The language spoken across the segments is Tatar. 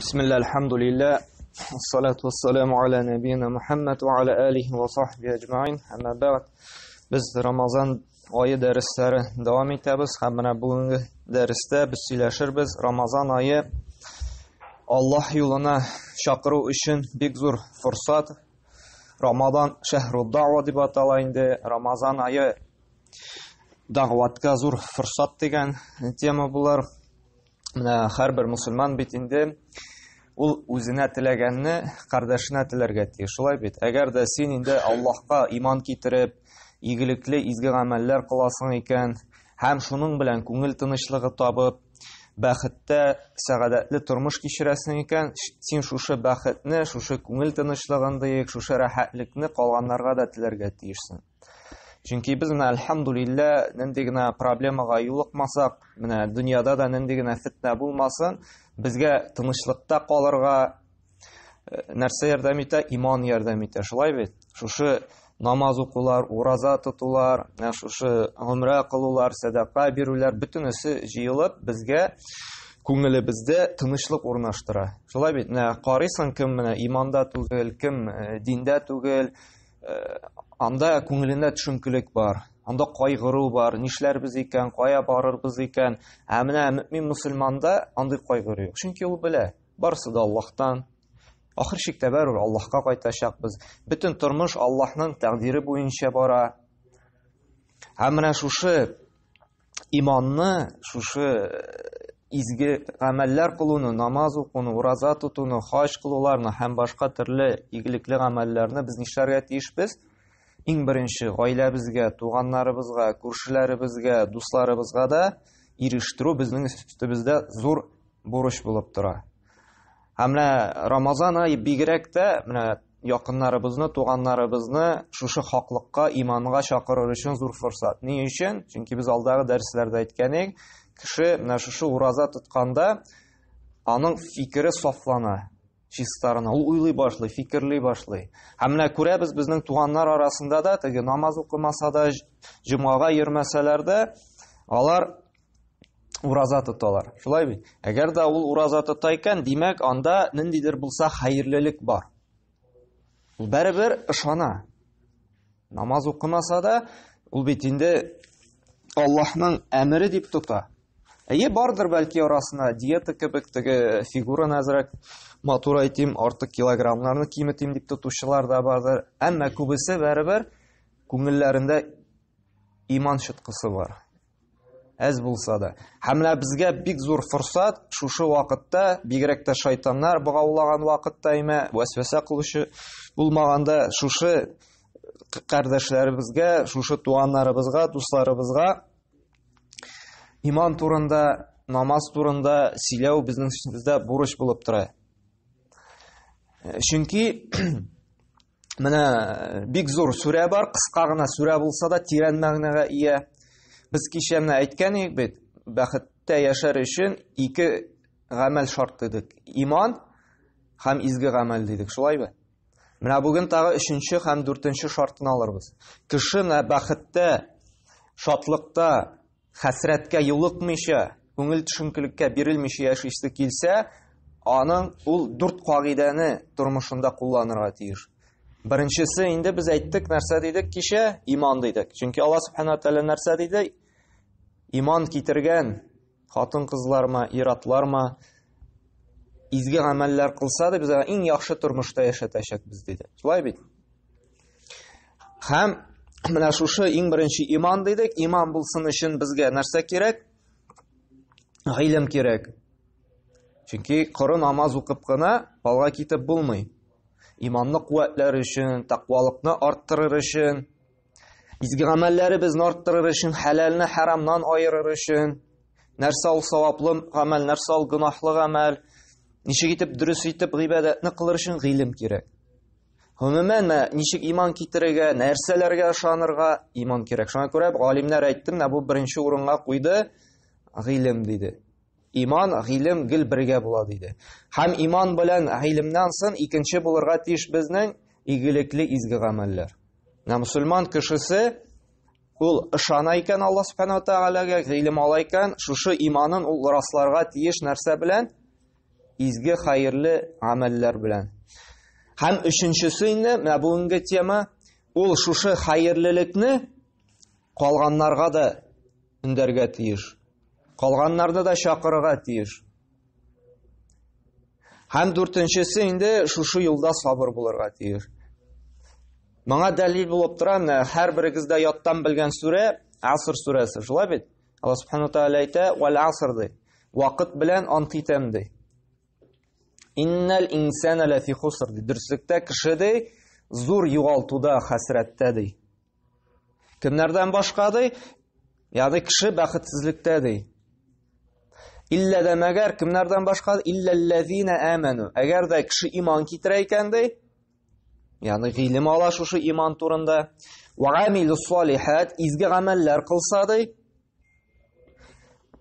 Бисмилла, альхамдулилля, ассалату вассаламу аля набийна Мухаммад ва аля алихи ва сахби аҗмаин. Әмма бәгъд. Без Рамазан ае дәресләре дәвам итәбез һәм менә бүгенге дәрестә без сөйләшербез Рамазан ае Аллаһ юлына чакыру өчен бик зур форсат. Рамазан шәһру дa'ва дип атала инде. Рамазан ае дәгъватка зур форсат дигән тема булыр. Менә һәрбер мусульман бит инде ул үзенә теләгәнне кардәшенә теләргә тиеш. Шулай бит. Әгәр дә син инде Аллаһка иман китереп, игелекле изге гамәлләр кыласың икән, һәм шуның белән күңел тынычлыгы табып, бәхеттә, сәгадәтле тормыш кичерәсең икән, син шушы бәхетне, шушы күңел тынычлыгын диек, шушы рәхәтлекне калганнарга да теләргә тиешсең. Чөнки без менә альхамдулилла нинди генә проблемага юлыкмасак, менә дөньяда да нинди генә фитнә булмасын, безгә тынычлыкта калырга э, нәрсә ярдәм итә? Иман ярдәм итә. Шулай бит? Шушы намаз укулар, ураза тотулар, менә шушы гомрә кылулар, сәдака бирүләр, бөтенесе җыелып безгә күңелебездә тынычлык урнаштыра. Шулай бит? Менә карыйсың, кем менә иманда түгел, кем э, диндә түгел, Э, анда күңелендә төшенкелек бар, анда кайгыру бар, нишләрбез икән, кая барырбыз икән. Ә менә мөмин мусульманда андый кайгыру юк. Чөнки ул белә, барысы да Аллаһтан. Ахыр чиктә барыбер Аллаһка кайтачакбыз. Бөтен тормыш Аллаһның тәкъдире буенча бара. Һәм менә шушы иманны, шушы э, изге гамәлләр кылуны, намаз укуны, ураза тотуны, хаҗ кылуларны һәм башка төрле игелекле гамәлләрне без нишләргә тиешбез? Иң беренче гаиләбезгә, туганнарыбызга, күршеләребезгә, дусларыбызга да ирештерү безнең өстебездә зур бурыч булып тора. Һәм менә Рамазан ае бигрәк тә менә якыннарыбызны, туганнарыбызны шушы хаклыкка, иманга чакырыр өчен зур форсат. Ни өчен? Чөнки без алдагы дәресләрдә әйткән идек, кеше менә шушы ураза тотканда аның фикере сафлана, чистарына. Ул уйлый башлый, фикерли башлый. Һәм менә күрәбез безнең туганнар арасында да теге намаз укымаса да, җомгага йөрмәсәләр дә, алар ураза тоталар. Шулай бит? Әгәр дә ул ураза тота икән, димәк, анда ниндидер булса хәерлелек бар. Ул бәребер ышана. Намаз укымаса да, ул бит инде Аллаһның әмере дип тота. Әйе, бардыр бәлки арасында диета кебек теге фигураны әзрәк матур әйтим, артык килограммнарны киметим дип тотучылар да бардыр. Әмма күбесе бәребер күңелләрендә иман чыткысы бар. Әз булса да. Һәм менә безгә бик зур форсат шушы вакытта, бигрәк тә шайтаннар богаулаган вакытта имә, вәсвәсә кылучы булмаганда, шушы кардәшләребезгә, шушы туганнарыбызга, дусларыбызга иман турында, намаз турында сөйләү безнең өстебездә бурыч булып тора. Чөнки Менә э, бик зур сүрә бар, кыска гына сүрә булса да тирән мәгънәгә ия. Без кичә менә әйткән идек бит, бәхеттә яшәр өчен ике гамәл шарт дидек. Иман һәм изге гамәл дидек, шулайбы? Менә бүген тагы өченче һәм дүртенче шартын алырбыз. Кеше менә бәхеттә, шатлыкта хәсрәткә юлыкмыйча, күңел төшенкелеккә бирелмичә яшисе килсә, аның ул дүрт кагыйдәне тормышында кулланырга тиеш. Беренчесе инде без әйттек, нәрсә дидек кичә? Иман дидек. Чөнки Алла субхана тәгалә нәрсә диде? Иман китергән хатын-кызлармы, ир-атлармы изге гамәлләр кылса да, без иң яхшы тормышта яшәтәчәкбез диде. Шулай бит? Һәм менә шушы иң беренче иман дидек. Иман булсын өчен безгә нәрсә кирәк? Гыйлем кирәк. Чөнки коры намаз укып кына балга китеп булмый. Иманны куәтләр өчен, тәкъвалыкны арттырыр өчен, изге гамәлләребезне арттырыр өчен, хәләлне хәрамнан аерыр өчен, нәрсә ул саваплы гамәл, нәрсә ул гөнаһлы гамәл, ничек итеп дөрес итеп гыйбадәтне кылыр өчен гыйлем кирәк. Гомумән, менә ничек иман китерергә, нәрсәләргә ышанырга иман кирәк. Шуңа күрә галимнәр әйтте, менә бу беренче урынга куйды гыйлем диде. Иман, гыйлем гел бергә була диде. Һәм иман белән гыйлемнән соң икенче булырга тиеш безнең игелекле изге гамәлләр. Менә мусульман кешесе ул ышана икән Аллаһ субхана ва таалагә, гыйлем ала икән, шушы иманын ул расларга тиеш нәрсә белән? Изге хәерле гамәлләр белән. Һәм өченчесе инде, менә бүгенге тема, ул шушы хәерлелекне калганнарга да өндәргә тиеш. Калганнарны да чакырырга тиеш. Һәм дүртенчесе инде шушы юлда сабыр булырга тиеш. Моңа дәлил булып тора, менә һәрберегез дә яттан белгән сүрә, Аср сүрәсе, шулай бит? Аллаһ субхану тааля әйтә, "Вал аср" ди. Вакыт белән ант итәм ди. Иннал инсана лафи хуср ди. Дөреслектә кеше ди зур югалтуда, хәсрәттә ди. Кемнәрдән башка ди? Ягъни кеше бәхетсезлектә ди. Иллә дә мәгәр кемнәрдән башка? Илләлләзина аману. Әгәр дә кеше иман китерә икән ди, ягъни гыйлем ала шушы иман турында, ва амилус салихат, изге гамәлләр кылса ди,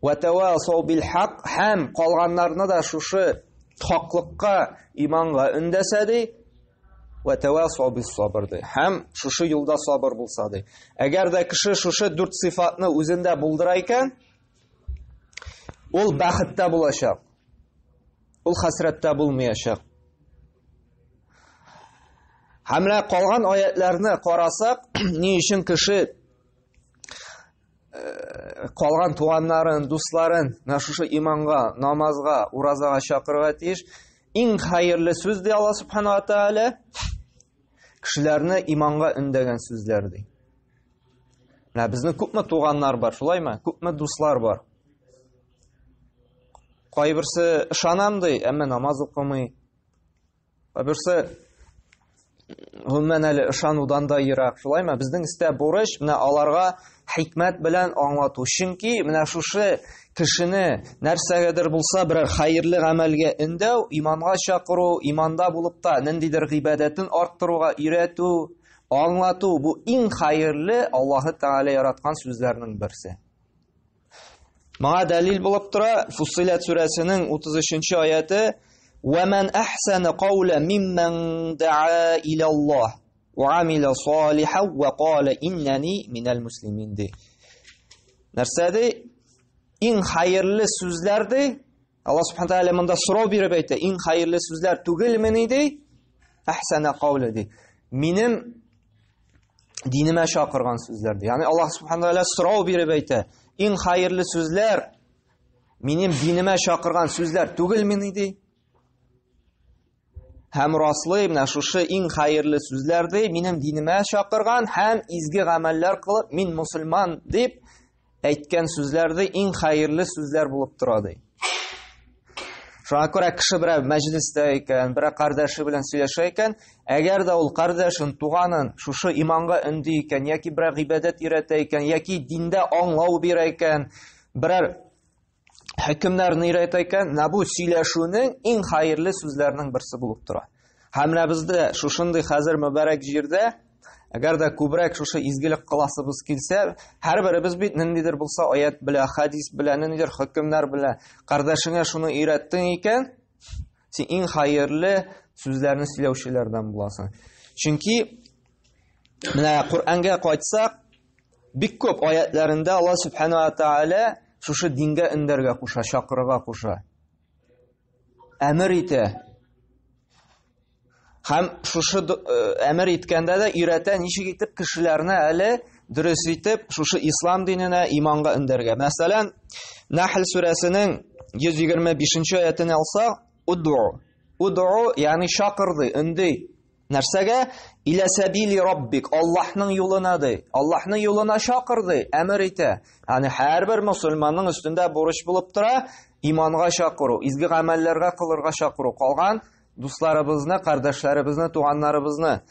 Вә тәвасау бил хак һәм калганнарны да шушы хаклыкка, иманга өндәсә ди, вә тәвасау бис сабыр ди. Һәм шушы юлда сабыр булса ди. Әгәр дә кеше шушы дүрт сыйфатны үзендә булдыра икән, ул бәхеттә булачак. Ул хәсрәттә булмаячак. Һәм менә калган аятларны карасак, ни өчен кеше калган туганнарын, дусларын менә шушы иманга, намазга, уразага чакырырга тиеш. Иң хәерле сүз ди Алла субхана ва тааля кешеләрне иманга өндәгән сүзләр ди. Менә безнең күпме туганнар бар, шулаймы? Күпме дуслар бар. Кайберсе ышанам ди, әмма намаз укымый. Берсе гомумән әле ышанудан да ерак, шулаймы? Безнең өстә бурыч менә аларга хикмәт белән аңлату. Чөнки менә шушы кешене нәрсәгәдер булса берәр хәерле гамәлгә өндәү, иманга чакыру, иманда булып та ниндидер гыйбадәтен арттыруга өйрәтү, аңлату бу иң хәерле Аллаһы Тәгалә яраткан сүзләрнең берсе. Моңа дәлил булып тора Фуссилат сүрәсенең 33-нче аяты: "Ва ман ахсана каула мимман да'a ила Аллаһ ва амила салихан ва кала иннани минал муслимин" ди. Нәрсә ди? Иң хәерле сүзләр ди. Аллаһ субхана тааля монда сорау биреп әйтә, иң хәерле сүзләр түгелмени ди? Ахсана каула ди. Минем динемә чакырган сүзләр ди. Ягъни Аллаһ субхана тааля сорау биреп әйтә. Иң хәерле сүзләр минем динемә чакырган сүзләр түгелмени ди? Һәм раслый менә шушы иң хәерле сүзләр ди, минем динемә чакырган һәм изге гамәлләр кылып, мин мусульман дип әйткән сүзләр ди, иң хәерле сүзләр булып тора ди. Шуңа күрә кеше берәр мәҗлестә икән, берәр кардәше белән сөйләшә икән, әгәр дә ул кардәшен, туганын шушы иманга өнди икән, яки берәр гыйбадәт өйрәтә икән, яки диндә аңлау бирә икән, берәр хөкемнәрне өйрәтә икән, менә бу сөйләшүнең иң хәерле сүзләренең берсе булып тора. Һәм менә бездә шушындый хәзер мөбарәк җирдә, әгәр дә күбрәк шушы изгелек кыласыбыз килсә, һәрберебез бит ниндидер булса аят белә, хадис белә, ниндидер хөкемнәр белә, кардәшеңә шуны өйрәттең икән, син иң хәерле сүзләрне сөйләүчеләрдән буласың. Чөнки менә Коръәнгә кайтсак, бик күп аятларында Аллаһ субхана ва тааля шушы дингә өндәргә куша, чакырырга куша. Әмер итә. Һәм шушы э, әмер иткәндә дә өйрәтә, ничек итеп кешеләрне әле дөрес итеп шушы ислам диненә, иманга өндәргә. Мәсәлән, Нахл сүрәсенең 125 аятын алсак, уд'у. Уд'у, ягъни чакырды, өнди. Нәрсәгә? Илә сәбили раббик, Аллаһның юлына ди. Аллаһның юлына чакыр ди, әмер итә. Ягъни һәрбер мусульманның өстендә бурыч булып тора иманга чакыру, изге гамәлләргә кылырга чакыру. Калган дусларыбызны, кардәшләребезне, туганнарыбызны.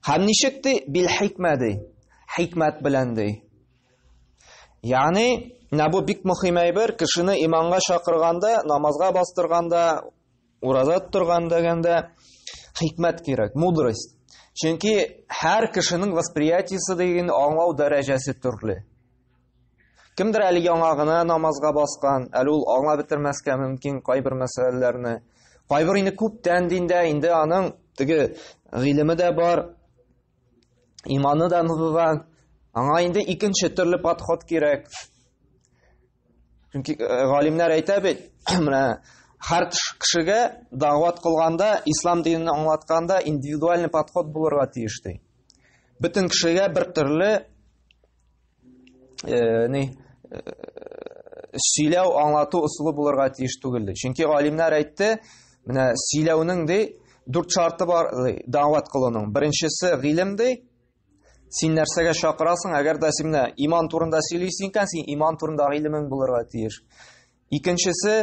Һәм ничек ди? Бил хикмә ди. Хикмәт белән ди. Ягъни, менә бу бик мөһим әйбер, кешене иманга чакырганда, намазга бастырганда, Ураза тоттырган дигәндә хикмәт кирәк, мудрость. Чөнки һәр кешенең восприятиесе дигән аңлау дәрәҗәсе төрле. Кемдер әле яңа гына намазга баскан, әле ул аңлап бетермәскә мөмкин кайбер мәсьәләләрне. Кайбер инде күптән диндә, инде аның теге гыйлеме дә бар, иманы да ныгыган. Аңа инде икенче төрле подход кирәк. Чөнки э, галимнәр әйтә бит, менә Һәр кешегә дәгъват кылганда, ислам динен аңлатканда индивидуальный подход булырга тиеш ди. Бөтен кешегә бер төрле э, ни э, сөйләү, аңлату ысулы булырга тиеш түгел ди. Чөнки галимнәр әйтте, менә сөйләүнең ди дүрт шарты бар ди, дәгъват кылуның. Беренчесе гыйлем ди. Син нәрсәгә чакырасың? Әгәр дә син менә иман турында сөйлисең икән, син иман турында гыйлемең булырга тиеш. Икенчесе,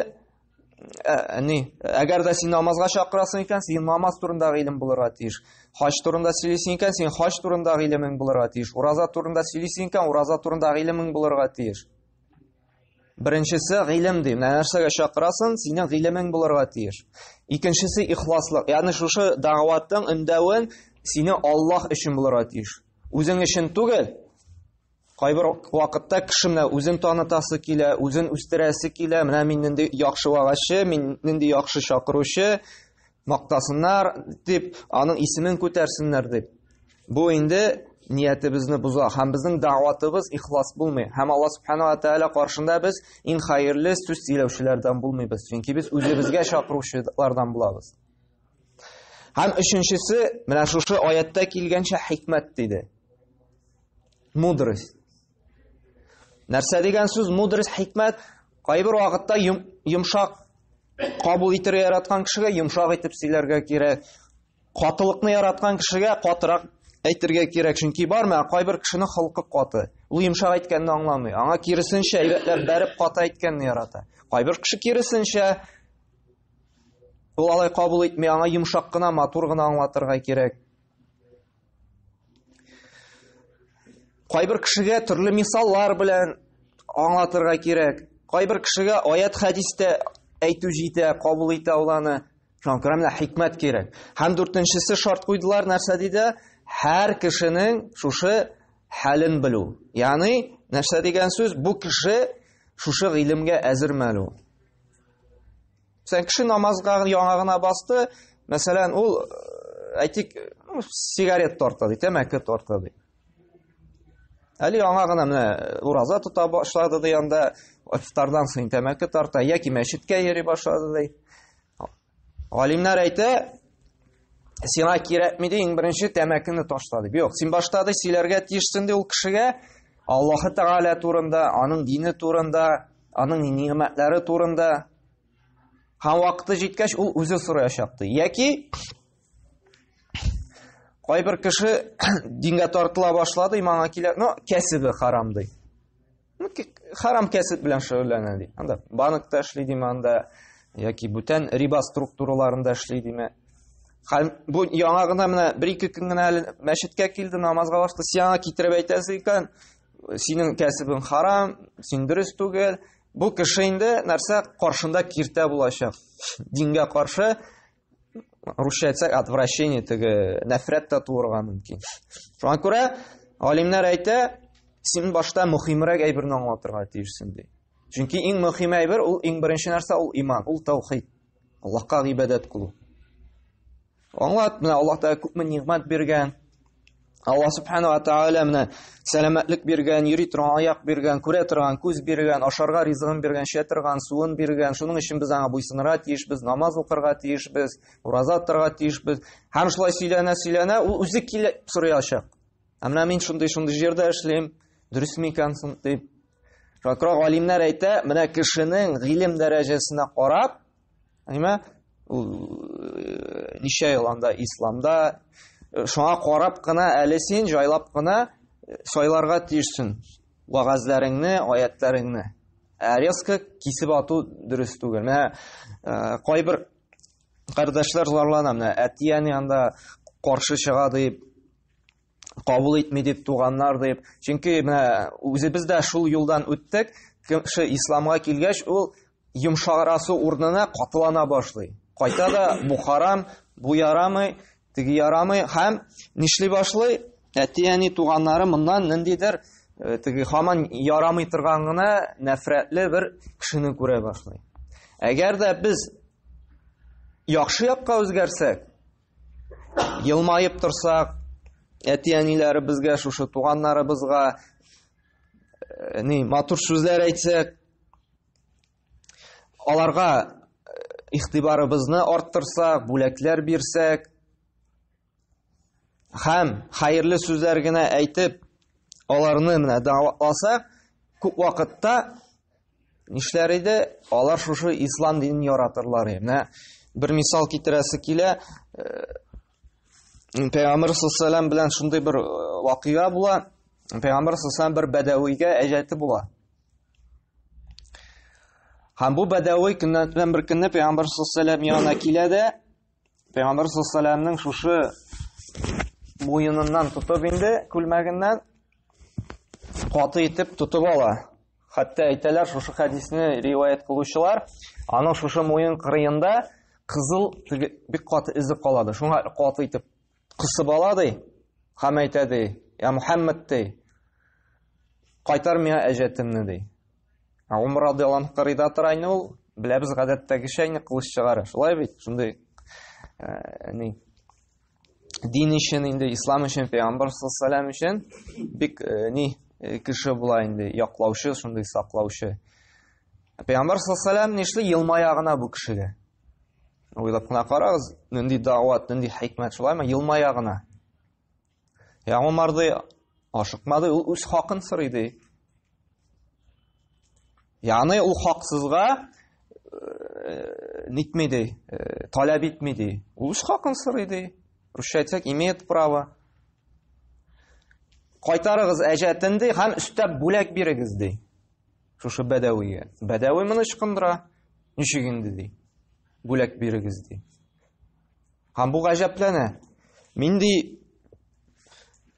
ә, ни, әгәр дә син намазга чакырасың икән, син намаз турында гыйлем булырга тиеш. Хаҗ турында сөйлисең икән, син хаҗ турында гыйлемең булырга тиеш. Ураза турында сөйлисең икән, ураза турында гыйлемең булырга тиеш. Беренчесе гыйлем ди. Менә нәрсәгә чакырасың, синең гыйлемең булырга тиеш. Икенчесе ихласлык. Ягъни шушы дәгъватың, өндәвен сине Аллаһ өчен булырга тиеш. Үзең өчен түгел, Кайбер вакытта кеше менә үзен танытасы килә, үзен үстерәсе килә. Менә мин нинди яхшы вагазчы, мин нинди яхшы чакыручы, мактасыннар дип, аның исемен күтәрсеннәр дип. Бу инде ниятебезне боза һәм безнең дәгъватыбыз ихлас булмый. Һәм Алла субхана ва тааля каршында без иң хәерле сүз сөйләүчеләрдән булмыйбыз. Чөнки без үзебезгә чакыручылардан булабыз. Һәм өченчесе, менә шушы аятта килгәнчә хикмәт диде. Мудрость. Нәрсә дигән сүз? Мудрость, хикмәт. Кайбер вакытта йомшак кабул итәргә яраткан кешегә йомшак итеп сөйләргә кирәк. Катылыкны яраткан кешегә катырак әйтергә кирәк. Чөнки бар менә кайбер кешенең холкы каты. Ул йомшак әйткәнне аңламый. Аңа киресенчә әйбәтләп бәреп каты әйткәнне ярата. Кайбер кеше киресенчә ул алай кабул итми, аңа йомшак кына, матур гына аңлатырга кирәк. Кайбер кешегә төрле мисаллар белән аңлатырга кирәк. Кайбер кешегә аят хәдистә әйтү җитә, кабул итә ул аны. Шуңа күрә менә хикмәт кирәк. Һәм дүртенчесе шарт куйдылар, нәрсә диде? Һәр кешенең шушы хәлен белү. Ягъни, нәрсә дигән сүз? Бу кеше шушы гыйлемгә әзерме әле ул? Мәсәлән, кеше намазга яңа гына басты, мәсәлән, ул әйтик, сигарет тарта ди, тәмәке тарта ди. Әле яңа гына менә ураза тота башлады ди анда, ифтардан соң тәмәке тарта яки мәчеткә йөри башлады ди. Галимнәр әйтә, сиңа кирәкми ди, иң беренче тәмәкене ташла дип. Юк, син башта ди сөйләргә тиешсең ди ул кешегә Аллаһы Тәгалә турында, аның дине турында, аның нигъмәтләре турында. Һәм вакыты җиткәч, ул үзе сораячак ди. Яки кайбер кеше дингә тартыла башлады, иманга килә, но кәсебе харам ди. Ну, харам кәсеп белән шөгыльләнә ди. Анда банкта эшли диме, анда яки бүтән риба структураларында эшли диме. Һәм бу яңа гына менә бер-ике көн генә әле мәчеткә килде, намазга басты, син аңа китереп әйтәсең икән, синең кәсебең харам, син дөрес түгел. Бу кеше инде нәрсә каршында киртә булачак. Дингә каршы русча әйтсәк, отвращение теге нәфрәт тә туырга мөмкин. Шуңа күрә галимнәр әйтә, син башта мөһимрәк әйберне аңлатырга тиешсең ди. Чөнки иң мөһим әйбер ул иң беренче нәрсә ул иман, ул таухид. Аллаһка гыйбадәт кылу. Аңлат, менә Аллаһ Тәгалә күпме нигъмәт биргән. Аллаһ Субхану ва Тааля менә сәламәтлек биргән, йөри торган аяк биргән, күрә торган күз биргән, ашарга ризыгын биргән, эчә торган суын биргән. Шуның өчен без аңа буйсынырга тиешбез, намаз укырга тиешбез, ураза тотарга тиешбез. Һәм шулай сөйләнә-сөйләнә, ул үзе килеп сораячак. Ә менә мин шундый-шундый җирдә эшлим, дөрес микән соң дип. Шуңа күрә галимнәр әйтә, менә кешенең гыйлем дәрәҗәсенә карап, Әйме? Ул э, ничә ел анда исламда э, шуңа карап кына әле син җайлап кына э, сайларга тиешсең вәгазьләреңне, аятларыңны. Ә резко кисеп ату дөрес түгел. Менә кайбер кардәшләр зарлана, менә әти-әни анда каршы чыга дип, кабул итми дип туганнар дип. Чөнки менә үзебез дә шул юлдан үттек. Кеше исламга килгәч, ул йомшарасы урынына катылана башлый. Кайта да бу харам, бу ярамый, теге ярамый һәм нишли башлый? Әти-әни туганнары моннан ниндидер э, теге һаман ярамый торган гына нәфрәтле бер кешене күрә башлый. Әгәр дә без яхшы якка үзгәрсәк, елмаеп торсак, әти-әниләребезгә, шушы туганнарыбызга э, ни матур сүзләр әйтсәк, аларга э, игътибарыбызны арттырсак, бүләкләр бирсәк һәм хәерле сүзләр генә әйтеп, аларны менә дәватласак, күп вакытта нишләр иде? Алар шушы ислам динен яратырлар иде. Менә бер мисал китерәсе килә. Пәйгамбер саллаллаху белән шундый бер вакыйга була. Пәйгамбер саллаллаху бер бәдәвигә әҗәте була. Һәм бу бәдәви көннәрдән бер көнне Пәйгамбер саллаллаху янына килә дә, Пәйгамбер саллаллаху шушы муеныннан тотып инде, күлмәгеннән каты итеп тотып ала. Хәтта әйтәләр, шушы хәдисне риваять кылучылар, аның шушы муен кырыенда кызыл бик каты эзе калады. Шуңа каты итеп кысып ала ди, һәм әйтә ди, "Я Мухаммад ди, кайтар миңа әҗәтемне ди. Ә Умар радиаллаһу анһу кырыйда тора инде ул, беләбез гадәттәгечә инде кылыч чыгара. Шулай бит, шундый э, ни дин өчен инде ислам өчен пәйгамбәр саллаллаху өчен бик э, ни э, кеше була инде яклаучы, шундый саклаучы. Пәйгамбәр саллаллаху нишли елмая гына бу кешегә. Уйлап кына карагыз, нинди дәгъват, нинди хикмәт шулаймы? Елмая гына. Я Умар ди, ашыкмады, ул үз хакын сорый ди. Ягъни ул хаксызга э, нитми ди, э, таләп итми ди. Ул үз хакын сорый ди. Русча әйтсәк, имеет право. Кайтарыгыз әҗәтен ди һәм өстәп бүләк бирегез ди. Шушы бәдәвигә. Бәдәви моны ычкындыра. Ничек инде ди. Бүләк бирегез ди. Һәм бу гаҗәпләнә. Мин ди,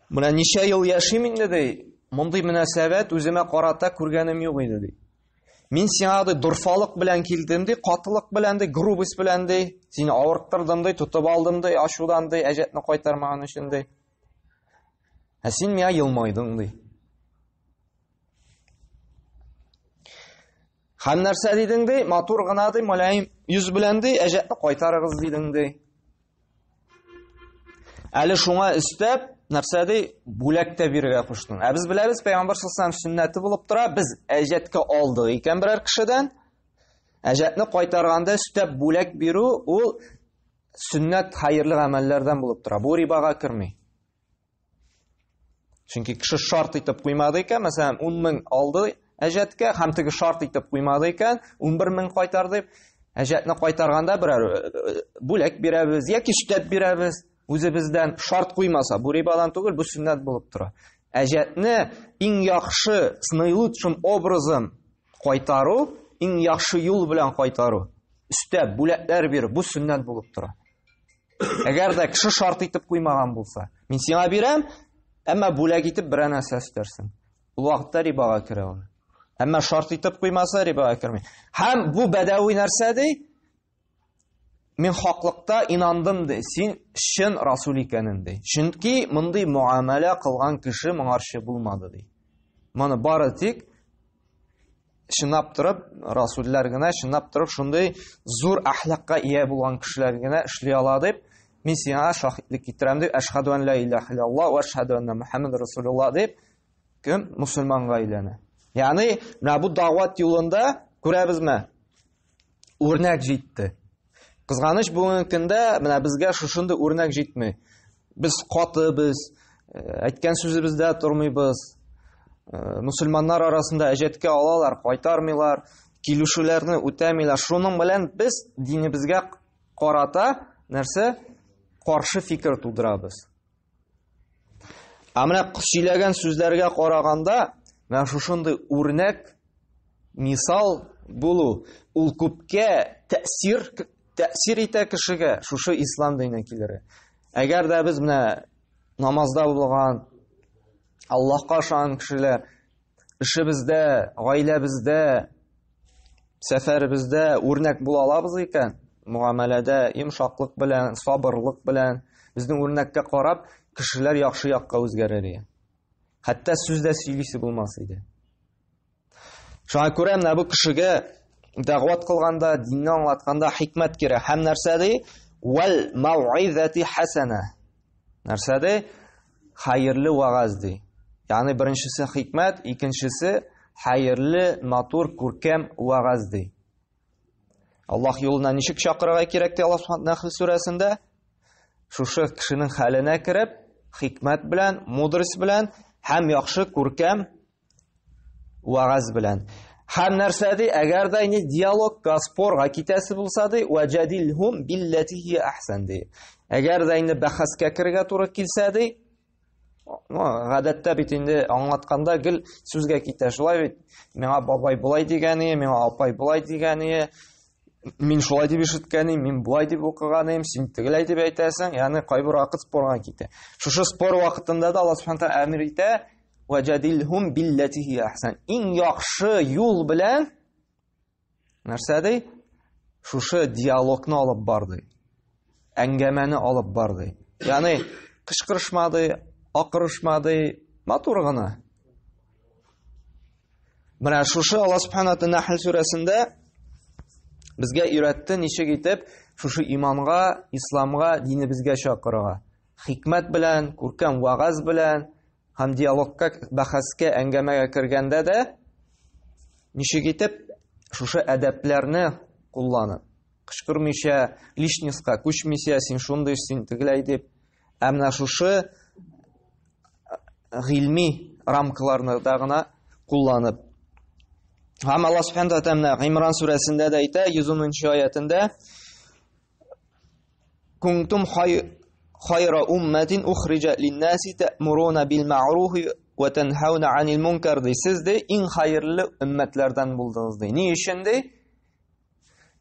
менә ничә ел яшим инде ди, мондый мөнәсәбәт үземә карата күргәнем юк иде ди. Мин сиңа ди дорфалык белән килдем ди, катылык белән ди, грубость белән ди, сине авырттырдым ди, тотып алдым ди, ачудан ди, әҗәтне кайтармаган өчен ди. Ә син миңа елмайдың ди. Һәм нәрсә дидең ди? Матур гына ди, мөлаем йөз белән ди, әҗәтне кайтарыгыз дидең ди. Әле шуңа өстәп, нәрсә ди? Бүләк тә бирергә куштың. Ә без беләбез, пәйгамбәр саллаллаху сөннәте булып тора, без әҗәткә алдык икән берәр кешедән, әҗәтне кайтарганда өстәп бүләк бирү ул сөннәт хәерле гамәлләрдән булып тора. Бу рибага керми. Чөнки кеше шарт итеп куймады икән, мәсәлән, 10 мең алды әҗәткә һәм теге шарт итеп куймады икән, 11 мең кайтар дип, әҗәтне кайтарганда берәр э, э, бүләк бирәбез яки өстәп бирәбез үзебездән шарт куймаса, бу рибадан түгел, бу сөннәт булып тора. Әҗәтне иң яхшы, с наилучшим образом кайтару, иң яхшы юл белән кайтару, өстәп бүләкләр бирү, бу сөннәт булып тора. Әгәр дә кеше шарт итеп куймаган булса, мин сиңа бирәм, әмма бүләк итеп берәр нәрсә өстәрсең. Ул вакытта рибага керә ул. Әмма шарт итеп куймаса, рибага керми. Һәм бу бәдәви нәрсә ди? Мин хаклыкта инандым ди. Син чын расул икәнен ди. Чөнки мондый муамәлә кылган кеше моңарчы булмады ди. Моны бары тик чынлап торып, расуллар гына чынлап торып шундый зур әхлакка ия булган кешеләр генә эшли ала дип, мин сиңа шаһитлек китерәм дип, әшһәду ан ла илаһа иллаллаһ ва әшһәду анна Мухаммад расулуллаһ дип, кем мусульманга әйләнә. Ягъни, менә бу дәгъват юлында күрәбезме? Үрнәк җитте. Кызганыч, бүгенге көндә менә безгә шушындый үрнәк җитми. Без каты без, э, әйткән сүзебездә тормыйбыз. Э, мусульманнар арасында әҗәткә алалар, кайтармыйлар, килешүләрне үтәмиләр. Шуның белән без динебезгә карата нәрсә? Каршы фикер тудырабыз. Ә менә сөйләгән сүзләргә караганда, менә шушындый үрнәк, мисал булу, ул күпкә тәэсир тәэсир итә кешегә шушы ислам диненә килергә. Әгәр дә без менә намазда булган, Аллаһка ышанган кешеләр, эшебездә, гаиләбездә, сәфәребездә үрнәк була алабыз икән, мөгамәләдә йомшаклык белән, сабырлык белән, безнең үрнәккә карап, кешеләр яхшы якка үзгәрер иде. Хәтта сүз дә сөйлисе булмас иде. Шуңа күрә менә бу кешегә дәгъват кылганда, динне аңлатканда хикмәт кирәк. Һәм нәрсә ди? Вәл мауизати хасана. Нәрсә ди? Хәерле вәгазь ди. Ягъни беренчесе хикмәт, икенчесе хәерле, матур, күркәм вәгазь ди. Аллаһ юлына ничек чакырырга кирәк ди Аллаһ Субханаһу Нәхл сүрәсендә? Шушы кешенең хәленә кереп, хикмәт белән, мудрость белән һәм яхшы күркәм вәгазь белән. Һәм нәрсә ди? Әгәр дә инде диалогка, спорга китәсе булса ди, ваҗадилһум билләти хия әхсән ди. Әгәр дә инде бәхәскә керергә туры килсә ди, ну, гадәттә бит инде аңлатканда гел сүзгә китә. Шулай бит, миңа бабай болай дигән ие, миңа апай болай дигән ие, мин шулай дип ишеткән идем, мин болай дип укыган идем, син тегеләй дип әйтәсең, ягъни кайбер вакыт спорга китә. Шушы спор вакытында да Аллаһ Субхану тәгалә әмер итә, Ваҗадилһум билләти хия әхсән. Иң яхшы юл белән нәрсә ди? Шушы диалогны алып бар ди. Әңгәмәне алып бар ди. Ягъни кычкырышма ди, акырышма ди, матур гына. Менә шушы Аллаһ Субхану ва Нәхл сүрәсендә безгә өйрәтте ничек итеп шушы иманга, исламга, динебезгә чакырырга. Хикмәт белән, күркәм вагаз белән, Һәм диалогка, бәхәскә, әңгәмәгә кергәндә дә ничек итеп шушы әдәпләрне кулланып, кычкырмыйча, личностька күчмичә, син шундый, син тегеләй дип, ә менә шушы гыйльми рамкаларны да гына кулланып. Һәм Аллаһ Субхану ва Тааля Гыймран сүрәсендә дә әйтә, 110 аятендә, Кунтум хайра умматин ухриҗат линнаси та'муруна бил ма'руф ва танхауна анил мункар ди. Сез ди иң хәерле өммәтләрдән булдыгыз ди. Ни өчен ди?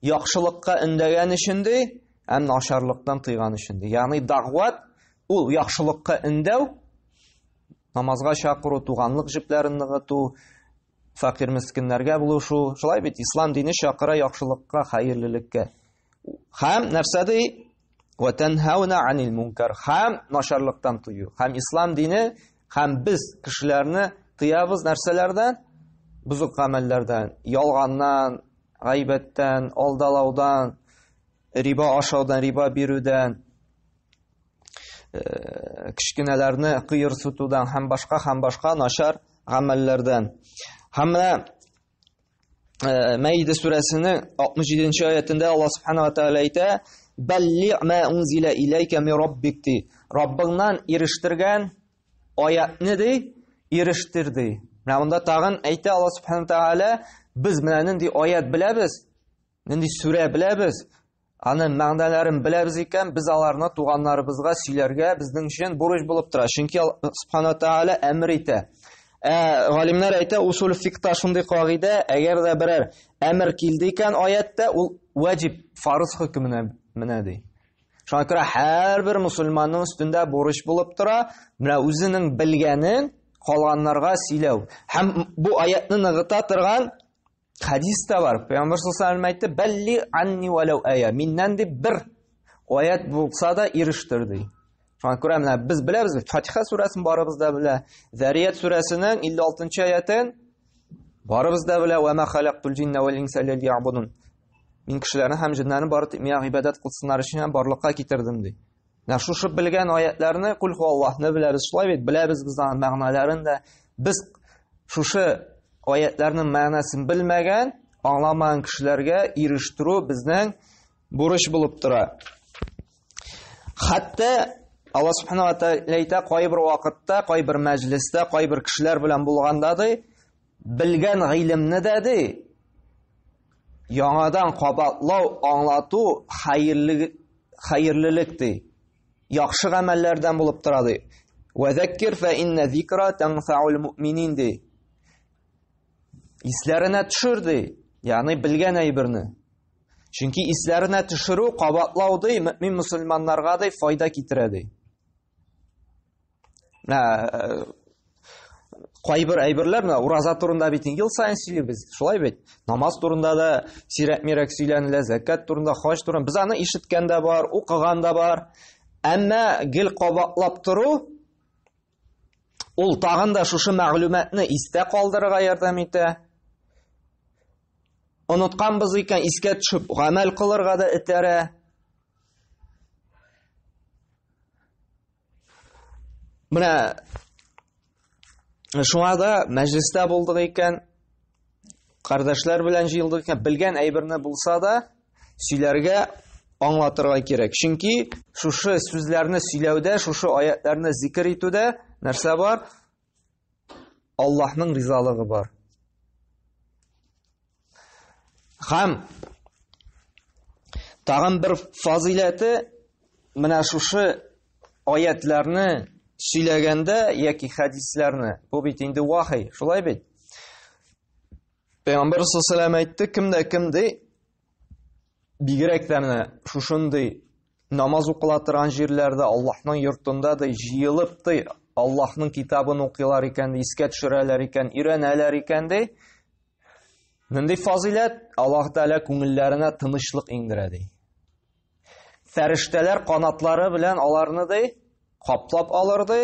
Яхшылыкка өндәгән өчен ди, һәм начарлыктан тыйган өчен ди. Ягъни дагъват ул яхшылыкка өндәү, намазга чакыру, туганлык җепләрен ныгыту, фәкыйрь мескеннәргә булышу. Шулай бит, ислам дине чакыра яхшылыкка, хәерлелеккә. Һәм нәрсә ди? Ва танхауна анил мункар. Һәм начарлыктан тыю. Һәм ислам дине һәм без кешеләрне тыябыз нәрсәләрдән? Бозык гамәлләрдән, ялганнан, гайбәттән, алдалаудан, риба ашаудан, риба бирүдән, э, кечкенәләрне кыерсытудан һәм башка һәм башка начар гамәлләрдән. Һәм менә э, Мәиде сүрәсенең 67 аятендә Аллаһ Субхану ва Тааля әйтә: "Балли ма унзила иләйкә мин раббик" ди. Раббыңнан ирештергән аятны ди, ирештер ди. Менә монда тагын әйтә Аллаһ Субхану Тааля, без менә нинди аят беләбез, нинди сүрә беләбез, Аның мәгънәләрен беләбез икән, без аларны туганнарыбызга сөйләргә безнең өчен бурыч булып тора. Чөнки Аллаһ Субхану Тааля әмер итә. Ә галимнәр әйтә, усул фикта шундый кагыйдә, әгәр дә берәр әмер килде икән аятта, ул ваҗиб, фарыз хөкеменә менә ди. Шуңа күрә һәрбер мусульманның өстендә бурыч булып тора, менә үзенең белгәнен калганнарга сөйләү. Һәм бу аятны ныгыта торган Хәдис тә бар. Пәйгамбәр саллаллаху алейһи әйтте, "Бәлли анни валау ая". Миннән дип бер аят булса да ирештер ди. Шуңа күрә менә без беләбез бит, Фатиха сүрәсен барыбыз да белә. Зарият сүрәсенең 56 аятын барыбыз да белә. "Ва ма халактул җинна вал инса илля лиябудун". Мин кешеләрне һәм җеннәрне бары тик миңа гыйбадәт кылсыннар өчен барлыкка китердем ди. Менә шушы белгән аятларны кул Аллаһны беләбез, шулай бит, беләбез без аның мәгънәләрен дә. Без шушы аятларның мәгънәсен белмәгән, аңламаган кешеләргә ирештерү безнең бурыч булып тора. Хәтта Алла субхана ва тааля әйтә, кайбер вакытта, кайбер мәҗлестә, кайбер кешеләр белән булганда ди, белгән гыйлемне дә ди, яңадан кабатлау, аңлату хәерле хәерлелек ди. Яхшы гамәлләрдән булып тора ди. Ва заккир фа инна зикра танфаул муъминин ди. Исләренә төшер ди. Ягъни белгән әйберне. Чөнки исләренә төшерү, кабатлау ди, мөмин мусульманнарга ди файда китерә ди. Менә э, кайбер әйберләр менә ураза турында бит ел саен сөйлибез, шулай бит. Намаз турында да сирәк-мирәк сөйләнелә, зәкят турында, хаҗ турында. Без аны ишеткән дә бар, укыган да бар. Әмма гел кабатлап тору ул тагын да шушы мәгълүматны истә калдырырга ярдәм итә. Онытканбыз икән, искә төшеп, гамәл кылырга да этәрә. Менә шуңа да мәҗлестә булдык икән, кардәшләр белән җыелдык икән, белгән әйберне булса да, сөйләргә, аңлатырга кирәк. Чөнки шушы сүзләрне сөйләүдә, шушы аятларны зикер итүдә нәрсә бар? Аллаһның ризалыгы бар. Һәм тагын бер фазыйләте менә шушы аятларны сөйләгәндә яки хәдисләрне, бу бит инде вахи, шулай бит? Пәйгамбәр саллаллаху әйтте, кем дә кем ди, бигрәк тә менә шушындый намаз укыла торган җирләрдә, Аллаһның йортында ди, җыелып ди, Аллаһның китабын укыйлар икән, ди, искә төшерәләр икән, өйрәнәләр икән ди. Нинди фазыйләт? Аллаһ Тәгалә күңелләренә тынычлык иңдерә ди. Фәрештәләр канатлары белән аларны ди, каплап алыр ди.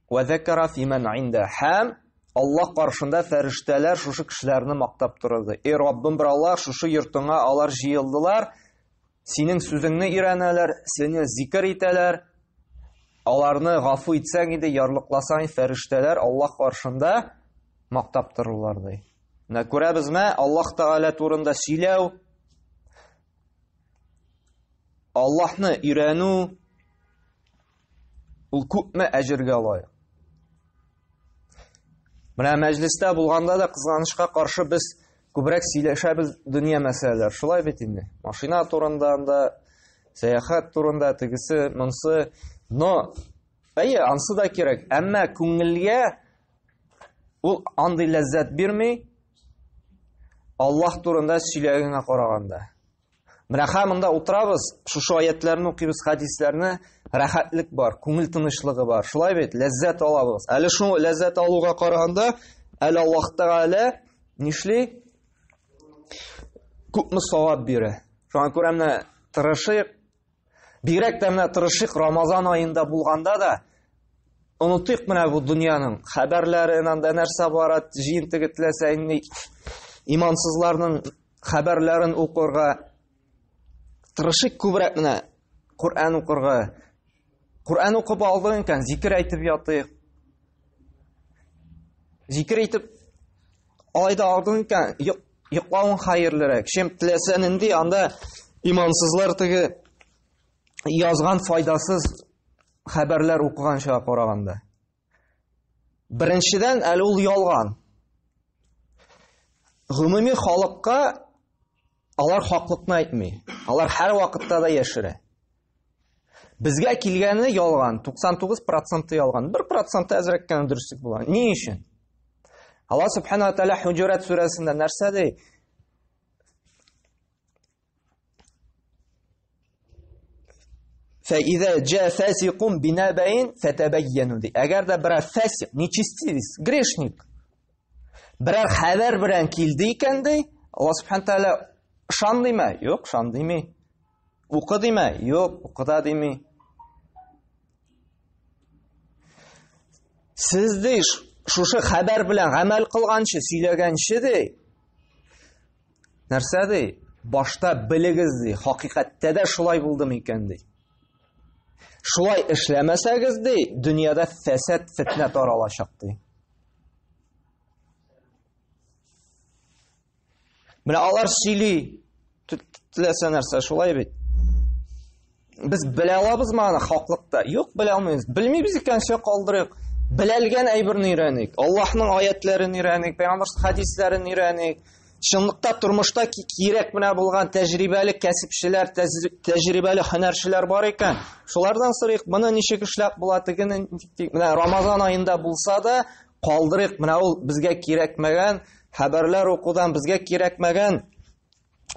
Вә зәкара фимән инда. Һәм Аллаһ каршында фәрештәләр шушы кешеләрне мактап торыр ди. Эй Раббым бер Аллаһ, шушы йортыңа алар җыелдылар, синең сүзеңне өйрәнәләр, сине зикер итәләр. Аларны гафу итсәң иде, ярлыкласаң, фәрештәләр Аллаһ каршында мактап торырлар ди. Менә күрәбезме, Аллаһ Тәгалә турында сөйләү, Аллаһны өйрәнү ул күпме әҗергә лаек. Менә мәҗлестә булганда да кызганычка каршы без күбрәк сөйләшәбез дөнья мәсьәләләр. Шулай бит инде. Машина турында анда, сәяхәт турында, тегесе, монсы. Но әйе, ансы да кирәк. Әмма күңелгә ул андый ләззәт бирми. Аллаһ турында сөйләгәнгә караганда. Менә һәм монда утырабыз, шушы аятларны укыйбыз, хәдисләрне, рәхәтлек бар, күңел тынычлыгы бар. Шулай бит, ләззәт алабыз. Әле шул ләззәт алуга караганда, әле Аллаһ Тәгалә нишли? Күпме савап бирә. Шуңа күрә менә тырышыйк. Бигрәк тә менә тырышыйк Рамазан аенда булганда да онытыйк менә бу дөньяның хәбәрләрен, анда нәрсә бара, җыен теге теләсә инде имансызларның хәбәрләрен укырга тырышыйк күбрәк менә Коръән укырга. Коръән укып алдың икән, зикер әйтеп ятыйк. Зикер әйтеп алай да алдың икән, йоклавың хәерлерәк. Чем теләсә нинди анда имансызлар теге язган файдасыз хәбәрләр укыганча караганда. Беренчедән, әле ул ялган. Гомуми халыкка алар хаклыкны әйтми. Алар һәр вакытта да яшерә. Безгә килгәне ялган, 99% ялган, 1% әзрәк кенә дөреслек була. Ни өчен? Алла субхана ва тааля Хуҗурат сүрәсендә нәрсә ди? Фәизә җа фасикун бинабәин фәтәбәйяну ди. Әгәр дә берәр фасик, нечестивец, грешник берәр хәбәр белән килде икән ди, Алла субхана тааля ышан димә? Юк, ышан дими. Укы димә? Юк, укы да дими. Сез ди шушы хәбәр белән гамәл кылганчы, сөйләгәнче ди, Нәрсә ди? Башта белегез ди, хакыйкатьтә дә шулай булды микән ди. Шулай эшләмәсәгез ди, дөньяда фәсад, фетнә таралачак ди. Менә алар сөйли, теләсә нәрсә, шулай бит. Без белә алабызмы аны хаклыкта? Юк, белә алмыйбыз. Белмибез икән, все калдырыйк. Беләлгән әйберне өйрәник. Аллаһның аятларын өйрәник, пәйгамбәр хәдисләрен өйрәник. Чынлыкта тормышта кирәк менә булган тәҗрибәле кәсепчеләр, тәҗрибәле һөнәрчеләр бар икән. Шулардан сорыйк, моны ничек эшләп була, тегене менә Рамазан аенда булса да, калдырыйк. Менә ул безгә кирәкмәгән хәбәрләр укудан, безгә кирәкмәгән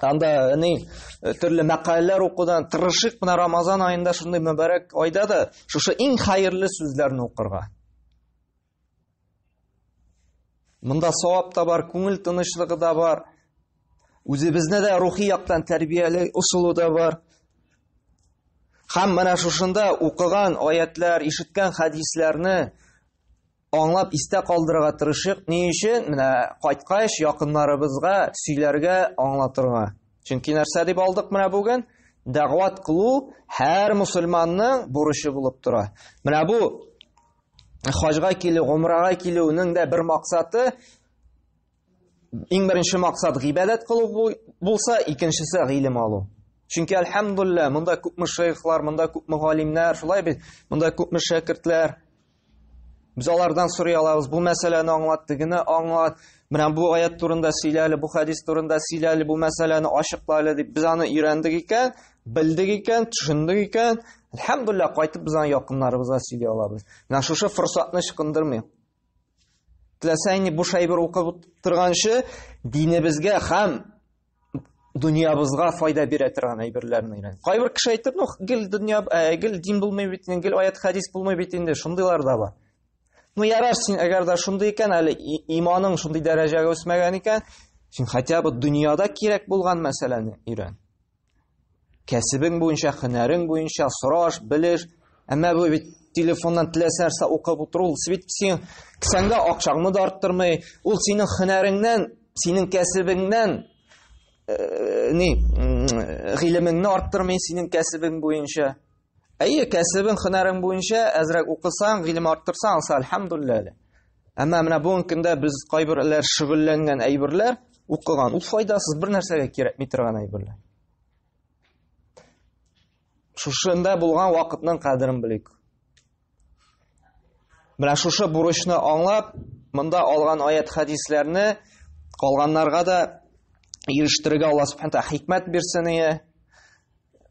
анда ни э, төрле мәкаләләр укудан тырышыйк менә Рамазан аенда шундый мөбарәк айда да шушы иң хәерле сүзләрне укырга. Монда савап та бар, күңел тынычлыгы да бар. Үзебезне дә рухи яктан тәрбияле ысулы да бар. Һәм менә шушында укыган аятлар, ишеткән хәдисләрне аңлап истә калдырырга тырышыйк. Ни өчен? Менә кайткач якыннарыбызга сөйләргә, аңлатырга. Чөнки нәрсә дип алдык менә бүген? Дәгъват кылу һәр мусульманның бурычы булып тора. Менә бу хаҗга килү, гумрага килүнең дә бер максаты. Иң беренче максат гыйбадәт кылу булса, икенчесе гыйлем алу. Чөнки әлхәмдулилла, монда күпме шейхлар, монда күпме галимнәр, шулай бит, монда күпме шәкертләр. Без алардан сорый алабыз, бу мәсьәләне аңлат, тегене аңлат, менә бу аят турында сөйлә әле, бу хәдис турында сөйлә әле, бу мәсьәләне ачыкла әле дип без аны өйрәндек икән, белдек икән, төшендек икән, әлхәмдулилла, кайтып без аны якыннарыбызга сөйли алабыз. Менә шушы форсатны ычкындырмыйк. Теләсә инде буш әйбер укып торганчы, динебезгә һәм дөньябызга файда бирә торган әйберләрне өйрән. Кайбер кеше әйтеп, ну, гел дөнья, ә, гел дин булмый бит инде, гел аят хадис булмый бит инде, шундыйлар да бар. Ну, ярар, син әгәр дә шундый икән, әле иманың шундый дәрәҗәгә үсмәгән икән, син хотя бы дөньяда кирәк булган мәсьәләне өйрән. Кәсебең буенча, һөнәрең буенча сораш, белеш. Әмма бу бит телефоннан теләсә нәрсә укып утыру, ул бит син кесәңдә акчаңны да арттырмый, ул синең һөнәреңнән, синең кәсебеңнән э, ни, гыйлемеңне арттырмый синең кәсебең буенча. Әйе, кәсебең, һөнәрең буенча әзрәк укысаң, гыйлем арттырсаң, алса альхамдулилла әле. Әмма менә бүгенге көндә без кайберләр шөгыльләнгән әйберләр, укыган, ул файдасыз бер нәрсәгә кирәкми торган әйберләр. Шушында булган вакытның кадерен белик. Менә шушы бурычны аңлап, монда алган аят хәдисләрне калганнарга да ирештерергә Алла Субхану тәгалә хикмәт бирсен ие.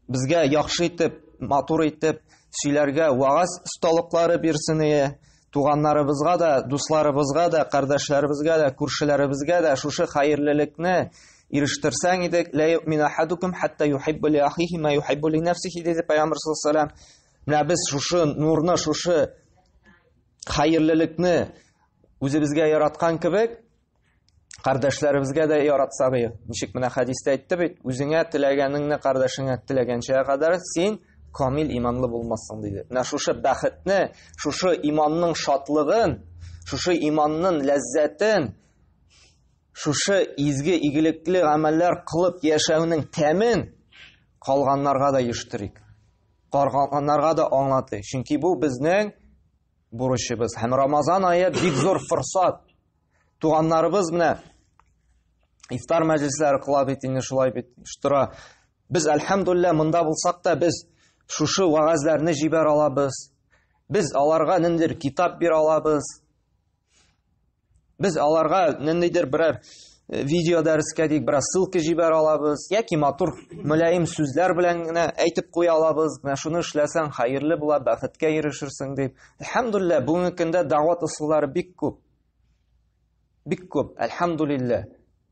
Безгә яхшы итеп, матур итеп сөйләргә вагаз осталыклары бирсен ие. Туганнарыбызга да, дусларыбызга да, кардәшләребезгә дә, күршеләребезгә дә шушы хәерлелекне ирештерсәң идек. Ла юъмину ахадукум хатта юхиббу ли ахихи ма юхиббу ли нәфсихи диде Пәйгамбер саллаллаһу алейһи ва сәлләм. Менә без шушы нурны, шушы хәерлелекне үзебезгә яраткан кебек, кардәшләребезгә дә яратсак иде. Ничек менә хәдистә әйтте бит, үзеңә теләгәнеңне кардәшеңә теләгәнчә кадәр син камил иманлы булмассың диде. Менә шушы бәхетне, шушы иманның шатлыгын, шушы иманның ләззәтен, шушы изге игелекле гамәлләр кылып яшәүнең тәмен калганнарга да ирештерик. Калганнарга да аңлатыйк. Чөнки бу безнең бурычыбыз. Һәм Рамазан ае бик зур форсат. Туганнарыбыз менә ифтар мәҗлесләре кыла бит инде шулай бит тора. Без әлхәмдулилла монда булсак та без шушы вәгазьләрне җибәрә алабыз. Без аларга ниндидер китап бирә алабыз. Без аларга ниндидер берәр э, видео дәрескә дип бераз ссылка җибәрә алабыз яки матур мөлаем сүзләр белән генә әйтеп куя алабыз. Менә шуны эшләсәң хәерле була, бәхеткә ирешерсең дип. Әлхәмдулилла, бүгенге көндә дәгъват ысуллары бик күп. Бик күп, әлхәмдулилла.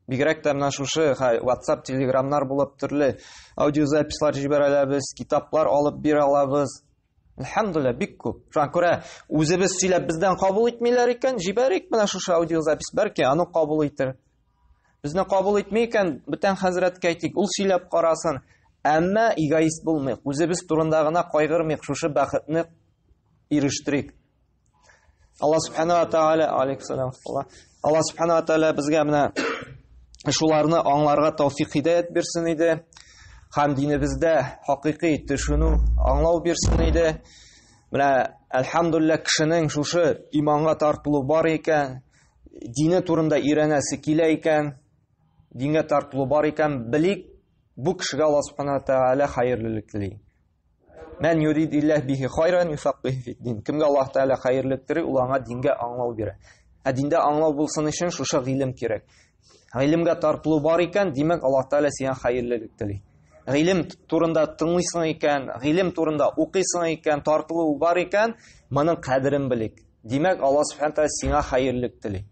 Бигрәк тә менә шушы WhatsApp, Telegramнар булып төрле аудиозаписьлар җибәрә алабыз, китаплар алып бирә алабыз. Әлхәмдулилла, бик күп. Шуңа күрә үзебез сөйләп бездән кабул итмиләр икән, җибәрик менә шушы аудиозапись, бәлки аны кабул итер. Безне кабул итми икән, бүтән хәзрәткә әйтик, ул сөйләп карасын. Әмма эгоист булмыйк, үзебез турында гына кайгырмыйк, шушы бәхетне ирештерик. Алла субхана ва тааля, алейкум Алла субхана ва тааля безгә менә шуларны аңларга тәүфик хидәят бирсен иде. Һәм динебездә хакыйкый төшенү, аңлау бирсен иде. Менә әлхәмдулилла кешенең шушы иманга тартылу бар икән, дине турында өйрәнәсе килә икән, дингә тартылу бар икән, белик, бу кешегә Алла субхана ва тааля хәерлелек тели. Мән юридилләһ бихи хайран юфаккыһ фид-дин. Кемгә Аллаһ Тәгалә хәерлек тели, ул аңа дингә аңлау бирә. Ә диндә аңлау булсын өчен шушы гыйлем кирәк. Гыйлемгә тартылу бар икән, димәк, Аллаһ Тәгалә сиңа хәерлелек тели. Гыйлем турында тыңлыйсың икән, гыйлем турында укыйсың икән, тартылу бар икән, моның кадерен белик. Димәк, Аллаһ Субхану Тәгалә сиңа хәерлек тели.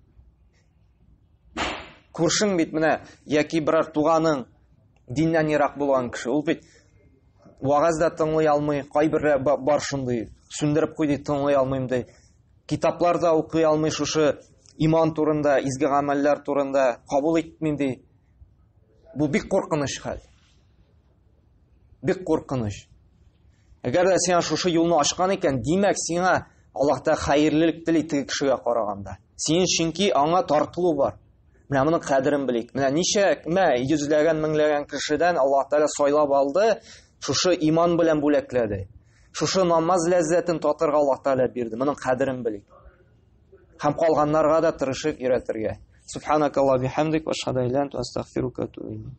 Күршең бит менә яки берәр туганың диннән ерак булган кеше, ул бит вагаз да тыңлый алмый, кайбер бар шундый, сүндереп куй ди, тыңлый алмыйм ди. Китаплар да укый алмый шушы иман турында, изге гамәлләр турында кабул итмим ди. Бу бик куркыныч хәл. Бик куркыныч. Әгәр дә сиңа шушы юлны ачкан икән, димәк, сиңа Аллаһ та хәерлелек тели теге кешегә караганда. Синең чөнки аңа тартылу бар. Менә моның кадерен белик. Менә ничә, мә, йөзләгән, меңләгән кешедән Аллаһ Тәгалә сайлап алды, шушы иман белән бүләкләде. Шушы намаз ләззәтен татырга Аллаһ Тәгалә бирде. Моның кадерен белик. Һәм калганнарга да тырышып өйрәтергә. Субханакаллах бихамдик, ва ашһаду ан ла иляха илля анта, астагфирука ва атубу илейк.